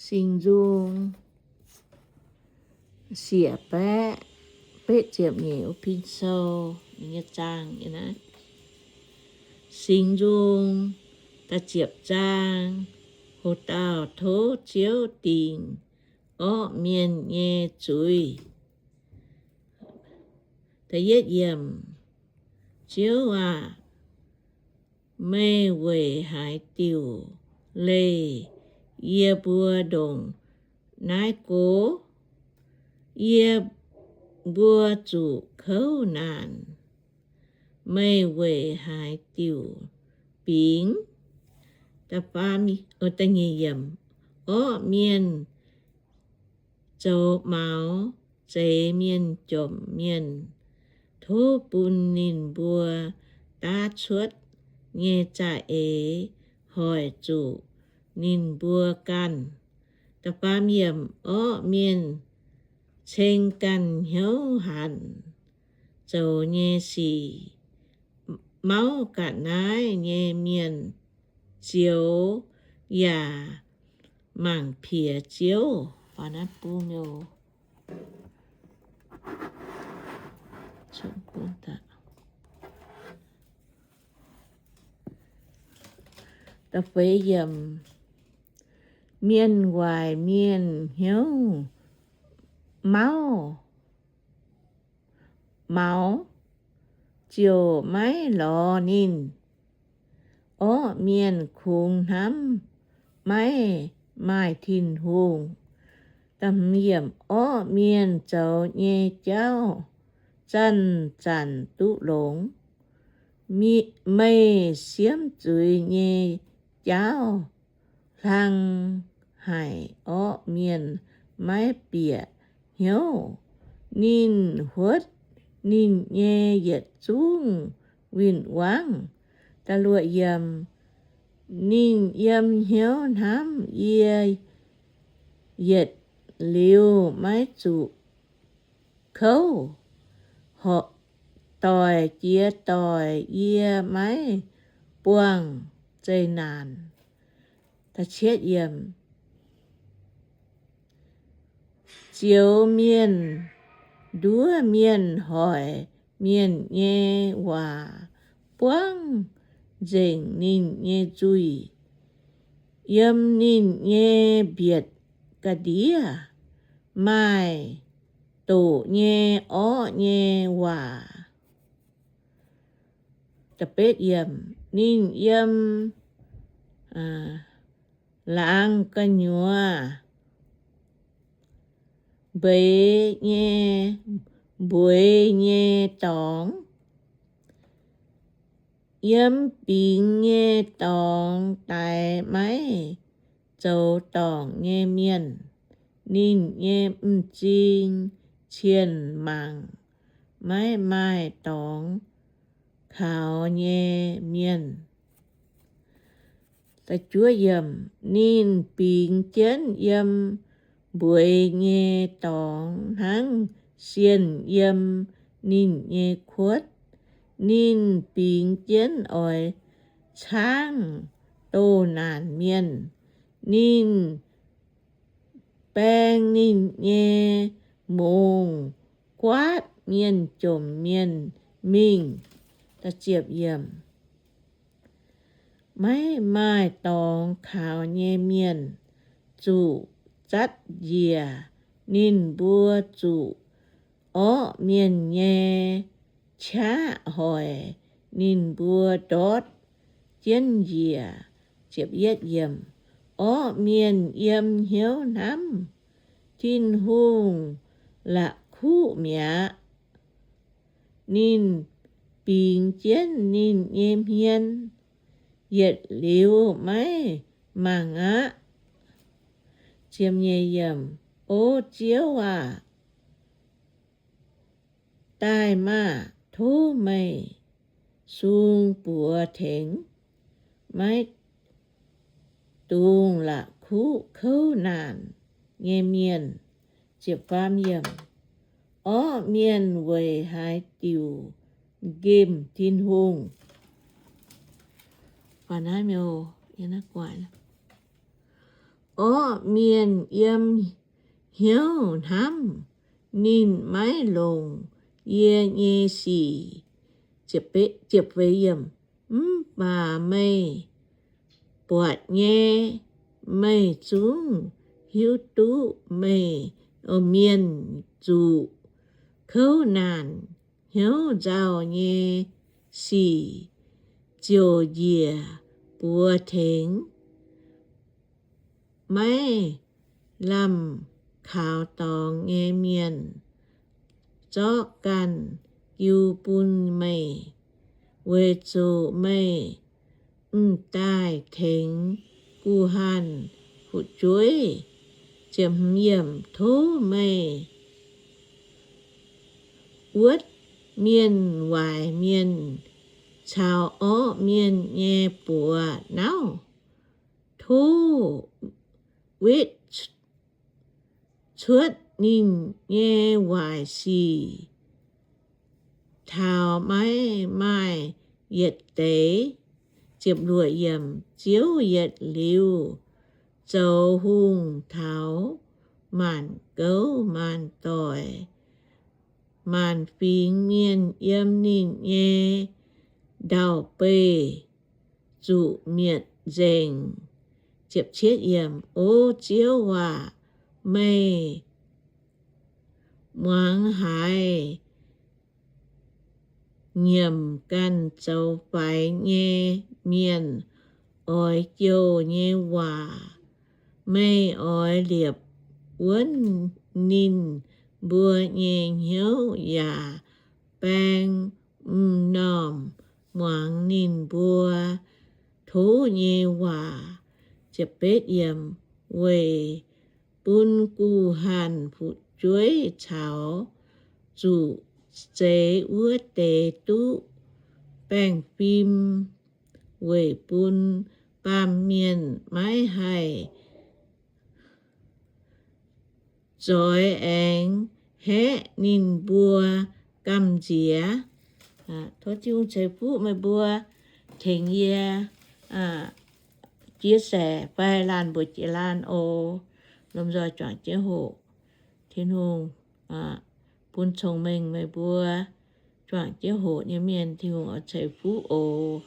Singx Nzung siec baeqv betv ziepc nyeic, Pin Sou nyei zaang. Singx Nzung da'ziepc zaang. Hoc dauh tov Ziouv dingc orqv mienh nyei zuiz. Ziouv aah! Meih weic haaix diuc leih yie mbuo ndongc naaiv go? Yie mbuo zuqc kouv naanc, meih weic haaix diuc bingx? Orqv mienh zoux maux zeix mienh jomc mienh. Tov bun ninh mbuo daav cuotv nyei za'eix hoic zuqc ninh mbuo ganh. Orqv mienh ceng ganh hnyouv hanc zoux nyei sic, mauv ga'naaiv nyei mienh zioux yaac mangc piex Ziouv. Mienh waaic mienh hnyouv mauv, maux ziouc maiv lorz ninh. Orqv mienh kungx hnamv maiv maaih Tin-Hungh. Orqv mienh zoux nyei jauv zanc-zanc duqv longx. Meih siemv zuiz nyei jauv hlang haic, orqv mienh maiv bieqc hnyouv. Ninh huotv ninh nyei yietc zungv win-wangv. Ninh yiem hnyouv hnamv yie yietc liuz maiv zuqc kouv, doic jiex doic yie maiv buangh zeqc naanc. Zioux mienh nduov mienh hoic mienh nyei waac buangv nzengc ninh nyei nzuih. Yiem ninh nyei mbietc ga'ndiev maaih doqc nyei orqv nyei waac. Ninh yiem laangz gu'nyuoz mbeix nyei, mbueiz nyei dorngx, yiem bingx nyei dorngx daix maiv zoux dorngc nyei mienh. Ninh nyei m'zing cienh mangc maiv maaih dorngx kaux nyei mienh. Ninh bingx jienv yiem mbueiz nyei dorngx hnangv sienh yiem ninh nyei kuotv. Ninh bingx jienv oix caangv doh naanc mienh. Ninh baeng ninh nyei mongz guaatv mienh jomc mienh mingh. Maiv maaih dorngx kaux nyei mienh zuqc zatv njiec. Ninh mbuo zuqc orqv mienh nyei qaqv hoic ninh mbuo ndortv jienv njiec. Orqv mienh yiem hnyouv hnamv Tin-Hungh la'kuqv mi'aqv. Ninh bingx jienv ninh nyei hmien yietc liuz maiv mangc aqv. O Ziouv aah! Daaih maah! Tov meih sung buoz tengx, maiv dungx la'kuqv kouv naanc nyei mienh. Orqv mienh weic haaix diuc nqemh Tin-Hungh? Orqv Orqv mienh yiem hnyouv hnamv, ninh maiv longc yie nyei sic. Mv baac meih buatc nyei, meih zungv hiuv duqv meih, o, mienh zuqc kouv naanc hnyouv nzauh nyei sic ziouc njiec buoz tengx maiv lamh kaux dorngx nyei mienh zorqv ganh jiu bun meih, weic zuqc meih m'daaih tengx guh hanh fu'jueiv. Tov meih wuotv mienh waaic mienh caux orqv mienh nyei buoz-nauv. Tov wetv cuotv ninh nyei waaic sic taux maiv maaih yietc deix. Ziouv yietc liuz zoux hungh taux maanc gouv maanc doic, maanc fingx mienh yiem ninh nyei ndau-beih zuqc mietc nzengc. O Ziouv aac, meih muangx haiz nyiemc ganh zoux faix nyei mienh oix jouh nyei waac. Meih oix liepc wuonv ninh mbuo nyei hnyouv yaac baeng m'normh muangx ninh mbuo tov nyei waac. Weic bun guh hanh fu'jueiv caux zuqc zeix wuov deix duqv baengh fim, weic bun baamh mienh maiv haih zoix aengx haeqv ninh mbuo gamh nziex. Tov Tin-Hungh ceix fuqv meih mbuo tengx yie chia sẻ fai laanh mbuox jiex laanh oc. Lomh nzoih juangc jienv hoqc. Tin-Hungh bun cong-mengh meih mbuo. Juangc jienv hoqc nyei mienh Tin-Hungh oix ceix fuqv oc.